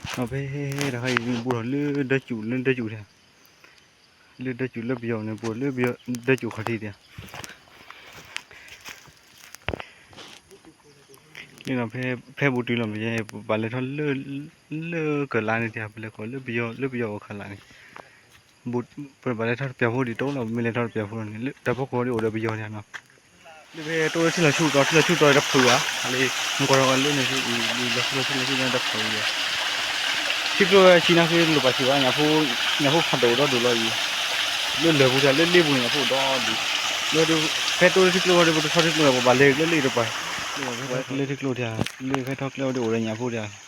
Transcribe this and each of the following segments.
ဖဲတခါအံၤ ဘူးထီၣ်လၢဒၢစူၤ လၢဒၢစူၤထံ လၢဒၢစူၤလၢပယီၤန့ၣ် ဘူးလၢပယီၤ ဒၢစူၤခီၣ်ထံးတံၢ် လၢဖဲ ဖဲဘူးတုၤလီၤမ့ၢ် ပဘၣ်လဲၤထီၣ်လၢ လၢကလးန့ၣ်တံၢ် ပလဲၤကီးလၢပယီၤ လၢပယီၤအီၣ်ခးလးန့ၣ် ပဘၣ်လဲၤထီၣ်တပျၢ်ဖိဒံးတအိၣ်လီၤ ပမ့ၢ်လဲၤထီၣ်တပျၢ်ဖိန့ၣ် လၢတၢ်ဖီခိၣ်ဒ်အိၣ်ဒီးပယီၤန့ၣ်နီၤ လၢဖဲတိၢ်လၢထံလီၤဆူၣ်တီၤ ထံလီၤဆူၣ်တီၤတဖုးဘၣ် လၢ နကွၢ်ထီၣ်ဝဲလၢန့ၣ် လီၤဆူၣ်လီၤဆူၣ်လၢတဖုးဘၣ် ထံကျိဝဲဆံးနါဃ့လိာ်ပာ်စံးဘၣ် ညၣ်ဖိဖးဒိၣ်ဒီဒိၣ်လီၤအံၤ လၢလၢၢ်ပူၤတၢ် လၢလ့ပူၤန့ၣ် ညၣ်ဖိဒီဒိၣ် လၢ ဖဲတိၢ်လၢထံကျိဝဲဒၣ် ပတထီၣ်ထံကျိ ပဘၣ်လဲၤကျဲလၢအံၤတပၤ လၢထံကျိတၢ် လၢဖဲထီၣ်ကျဲဝဲဒၣ်အိၣ်ဒီးညၣ်ဖိတၢ်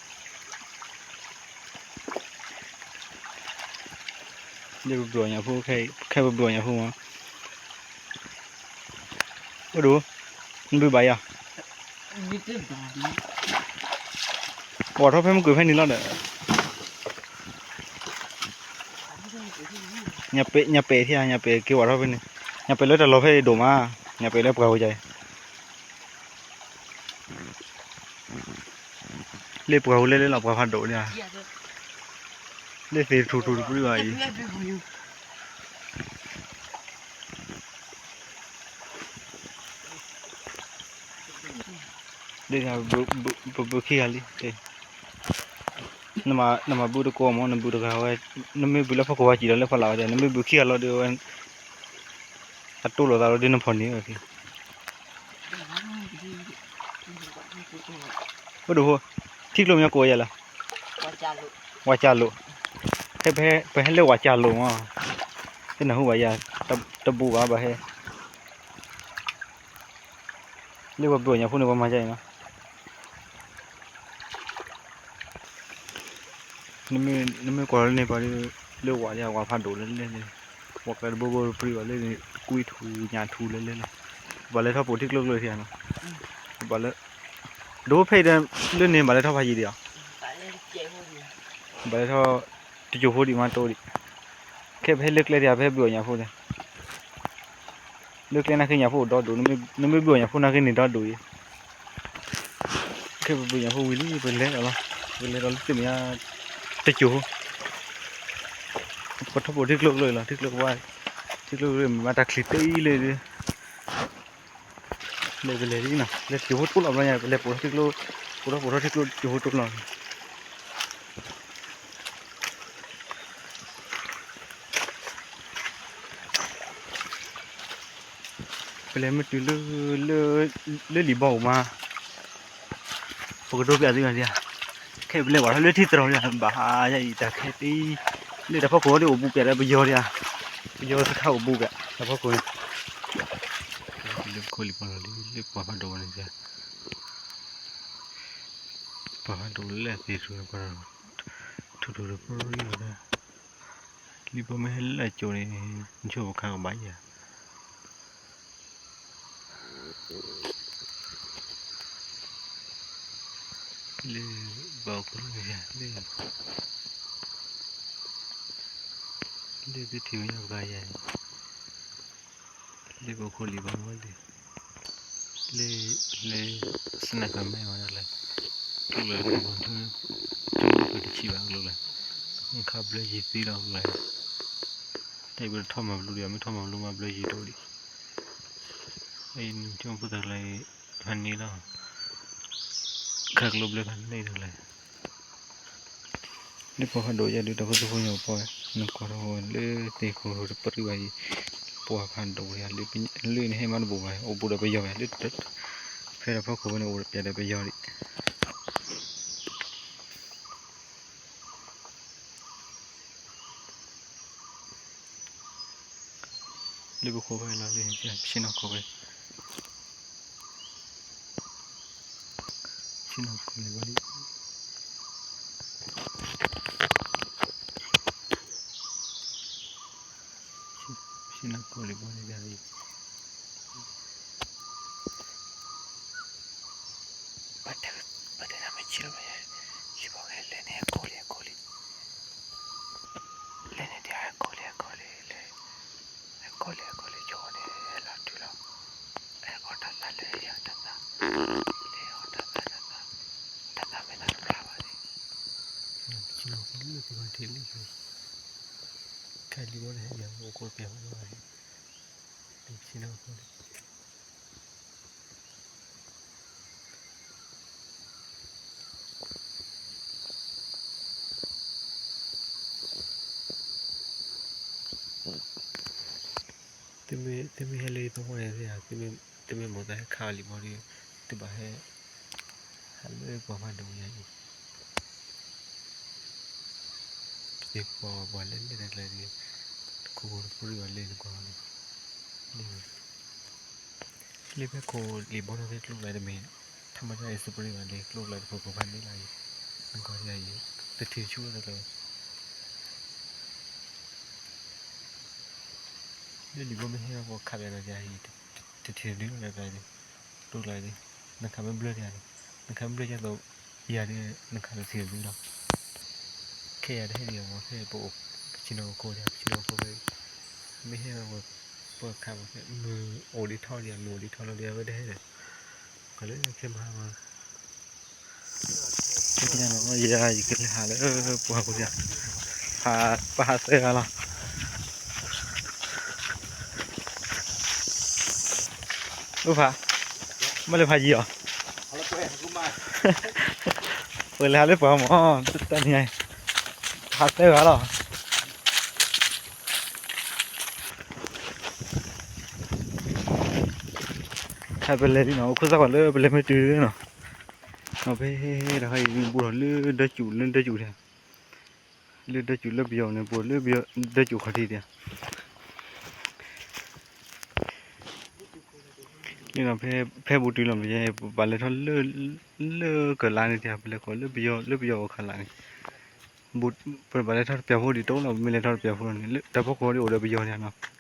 လၢပဘုၣ်အီၣ်ညၣ်ဖိ ခဲပဘုၣ်အီၣ်ညၣ်ဖိမး အိၣ်ဒိၣ် နဘုၣ်ဘၣ်ယၤ ဝးထီၣ်ဖဲမုၢ်ကွံာ်ဖဲန့ၣ်လီၤဒီး ညၣ်ပဲာ်ထံဧါ ညၣ်ပဲာ်က့ၤဝးထီၣ်ဖဲန့ၣ် ညၣ်ပဲာ်လၢတၢ်လီၢ်ဖဲအံၤဒိၣ်မး ညၣ်ပဲာ်လၢပှၤဝဲယၤအံၤ လၢပှၤဝဲလဲၣ်လဲၣ်လီၤ ပှၤဖးဒိၣ်န့ၣ် လၢသ့ၣ်ထူၣ်ထူၣ်တပရံဘၣ်အံၤ ဒ် ပဘုၣ်ခံဂၤလံ နမၤဘုၣ်တကိးမး နဘုၣ်တဂၤဝဲ နမ့ၢ်ဘုၣ်လၢဖီခိၣ်ဝဲစံးဒီးလၢဖီလာ်ဝဲဒၣ် နမ့ၢ်ဘုၣ်ခံဂၤလီၤဒီးဝဲ အတိၢ်လိာ်သးလီၤဒီးနဖီၣ်န့ၢ်ဝဲဖဲ အိၣ်ဒိၣ်ဖိ ထံကျိမ့ၢ်ကိးယၤလၢ ဝးကၢ်လိာ် ဖဲ ပဟဲလၢဝးကၢ်လိာ်မး တနၢ်ဟူဘၣ်ယၤ တဘူးဘၣ်ဘၣ်ဟဲ လၢပှၤဘုၣ်အီၣ်ညၣ်ဖိန့ၣ် ပှၤမၤဒ်အံၤနီၤ နမ့ၢ်ကွၢ်လၢန့ၣ်ပှၤဒ် လၢဝးဒ်ဝးဖးဒိၣ်လၢလဲၣ်န့ၣ် ဝးကျဲတဘိဘိတပရံဘၣ်လၢန့ၣ် ကွံထူၣ်ညၣ်ထူၣ်လၢလဲၣ်လီၤ ပဘၣ်လဲၤထီၣ်ပိာ်ထံကျိကျိထံဧါနီၤ ပဘၣ်လၢ ဒိဖဲအံၤဒီး လၢန့ၣ်ဘၣ်လဲၤထီၣ်ဖးယံာ်ဒံးဧါ ဘၣ်လဲၤထီၣ် တစိၢ်ဖိဒံးမးတိၢ်ဒံး ခဲပဟဲလၢကျဲဒံး ပဟဲဘုၣ်အီၣ်ညၣ်ဖိန့ၣ် လၢကျဲနာ်က့ညၣ်ဖိအိၣ်ဒီဒိၣ် နမ့ၢ်ဘုၣ်အီၣ်ညၣ်ဖိနာ်က့န့ၣ်ဒီဒိၣ်အံၤ ခဲပဘုၣ်ညၣ်ဖိဝံၤလံ ပလဲၤဒီးလီၤ ပလဲၤဒီးလၢသ့ၣ်မ့ၢ်ညါ တစိၢ်ဖိ ပကထီၣ်ပိာ်ထံကျိကျိအံၤလီၤ ထံကျိကဘၣ် ထံကျိကျိမ့ၢ်ဘၣ်တၢ်ချံတ့လၢ လဲၤပလဲၤလံနီၤ လဲၤတစိၢ်ဖိတိၢ်လီၤဘျီညါ ပလဲၤပိာ်ထံကျိ ပိာ်ထီၣ်ပိာ်ထီၣ်ထံကျိတစိၢ်ဖိတိၢ်လီၤ ပလဲၤမ့ၢ်တုၤလၢ လၢလံာ်ဘီအိၣ်မး ပကဒိပျးသုဒံးဧါ ခဲပလဲၤဝဲထီၣ်လၢထံသရီဒံးဧါ ဘၣ်ဟါယအံၤတၢ်ခဲတ့ လၢတၢ်ဖီခိၣ်ဒ်အိၣ်ဘူးပျးဒီးပယီၤဒံးဧါ ပယီၤတခါအိၣ်ဘူးပျး တၢ်ဖီခိၣ်န့ၣ် လၢပခိၣ်လံၤပီၢ်လီၤလံ လၢပှၤဖးဒိၣ်န့ၣ် ပှၤဖးဒိၣ်လၢအသ့ၣ်ထူၣ်န့ၣ် ပှၤထူၣ်ထူၣ်ဒီးပရံဝဲဒၣ် လံာ်ဘီမ့ၢ်ဟဲလၢအစိၤန့ၣ် နဆိပခးကဘၣ်ယၤ လၢဘၣ်အိၣ်ခိၣ်န့ၣ် လၢ လၢသုထံၣ်ဝဲညါပှၤယၤန့ၣ် လၢပခိၣ်လံၤဘၣ်မ့ၢ်လၢ လၢ လၢ စနၢၣ်ကမဲဝဲဒၣ်လၢ ကျိလၢ ထူလၢပတဆံးဘၣ်ကျိလၢ ခးဘျၢယံၤသံလီၤကျိလၢ တၢ်ပတထီၣ်မၤဘျူးဒံး မ့ၢ်ထီၣ်မၤဘျူးမၤဘျၢယံၤဒိၣ်ဒံး အံၤနကၠိဖိသၣ်ကျါ ဖးန့ၢ်လီၤ ခးကျိဘျၢဖးန့ၢ်တကျါ လၢပှၤဖးဒိၣ်ယၤဒုး တၢ်ဖိသူဖိညါပှၤ နကွၢ်ထီၣ်လၢသ့ၣ်ခိၣ်တပရံဘၣ်အံၤ ပှၤဖးဒိၣ်ယၤ လၢန့ၣ်ဟဲမးတဘိၣ်ဘၣ် အိၣ်ဘူးဒီးပယီၤယၤလၢ ဖဲတၢ်ဖီခိၣ်ဝဲန့ၣ် အိၣ်ဒီးပယီၤဒံး လၢပခိၣ်ဖဲလီၤလၢ ဆ့ၣ်နီၤခိၣ်ဝဲ ဆ့ၣ်နီၤခိၣ်လံဘီလံ ဆ့ၣ်နီၤခိၣ်လံဘီလံဒၣ်လံ ဘၣ်တဲ ဘၣ်တဲနမ့ၢ်ဆံးလီၤဘၣ်ယဲ ယဘီဂဲၤလဲၣ်န့ၣ် အကိၢ်လံ အကိၢ်လံ လဲၣ်န့ၣ်ဒ်အကိၢ်လံ အကိၢ်လံ လဲၣ် အကိၢ်လံ အကိၢ်လံ ယိၤန့ၣ် ဟဲလီၤတုၤလီၤ ဟဲအီၣ်တၢ်သးလၢယၤတၢ်သး လဲၤအီၣ်တၢ်သး တၢ်သး တၢ်သးမ့ၢ်သးတဖျါဘၣ်န့ၣ် ပဆ့ၣ်နီၤဖိလၢသုဂီၢ်ထံးလံ, ခဲလံဘီတဟဲယၤ အိၣ်ခိးတပျၢ်ဖိလၢၤဘၣ်, ပဆ့ၣ်နီၤဖိလံ သုမ့ၢ်ဟဲလၢယသဝီန့ၣ် သုမ့ၢ်မိၣ်သးဟဲခးအီၤလံဘီဒီး သုဘၣ်ဟဲ ဟးလၢပှၤမၤဒိယၤအံၤ, ပှၤလၢလဲၤတကျါန့ၣ် ခိၣ်ဖိတဖိဘၣ်လဲၤနကွၢ်လံ, လၢဖဲခိၣ်လံာ်ဘီနီၤဖဲကျိကျါတမ့ၢ် ထီၣ်မၤတၢ်အံၤ စပရ့ဘၣ်လၢကျိကျါတခိၣ်ခိၣ်ဖးန့ၣ်လီၤအံၤ, နကွၢ်ယၤအံၤ တထံၣ်ဆူၣ်လီၤတကျါ လၢလံာ်ဘီမ့ၢ်ဟဲပှၤခးပၠးဒီးယၤအံၤ တထံၣ်တဒုလီၤတကျါန့ၣ်, ကျိကျါန့ၣ် နခးမ့ၢ်ဘျၢတယၤန့ၣ်, နခးမ့ၢ်ဘျၢယၤသိး ယၤဒီး နခးတထံၣ်တဒုလီၤ, ခဲယၤတဟဲဒံးအီၤမ့ၢ်ဖဲပအိၣ် ပဆ့ၣ်နီၤခိၣ်ဒီး ပဆ့ၣ်နီၤခိၣ်ဖဲ မ့ၢ်ဟဲဝဲ ပှၤခးပှၤဖဲ မုၢ်အိၣ်ဒံးထီဒံး မုၢ်အိၣ်ဒံးထီလီၤဒီး အဝဲတဟဲဒီး ကလၢခဲမဟါမး ယၤ ယကလဲၤဟးလၢပှၢ်ပူၤယၤ, ပဟးသၢဂၤလီၤ. အိၣ်ဖး, မ့ၢ်လဲၤဖးယံၤအီၤ, ပလဲၤဟးလၢပှၢ်မး, တၢ်န့ၣ် ဟးသၢဂၤလီၤ. ဟဲပလဲၤလံနီၤ, အိၣ်ခိးသးကွၢ်လၢပလဲၤမ့ၢ်တုၤနီၤ, နီၤဖဲတခါအံၤ ဘူးထီၣ်လၢဒၢစူၤ လၢဒၢစူၤဒၣ်, လၢဒၢစူၤလၢပယီၤန့ၣ် ဘူးလၢဒၢစူၤခီၣ်ထံးဒၣ်, န့ၣ်နီၤ ဖဲဘူးတုၤလီၤမ့ၢ်ယဲ ပဘၣ်လဲၤထီၣ်လၢ လၢကလးန့ၣ်ဒၣ် ပလဲၤဃီၤလၢပယီၤ လၢပယီၤအီၤခးလးန့ၣ်, ပဘၣ်လဲၤထီၣ်တပျၢ်ဖိဒံးတအိၣ်လီၤ, ပမ့ၢ်လဲၤထီၣ်တပျၢ်ဖိန့ၣ် လၢတၢ်ဖီခိၣ်ဒ်အိၣ်ဒီးပယီၤန့ၣ်နီၤ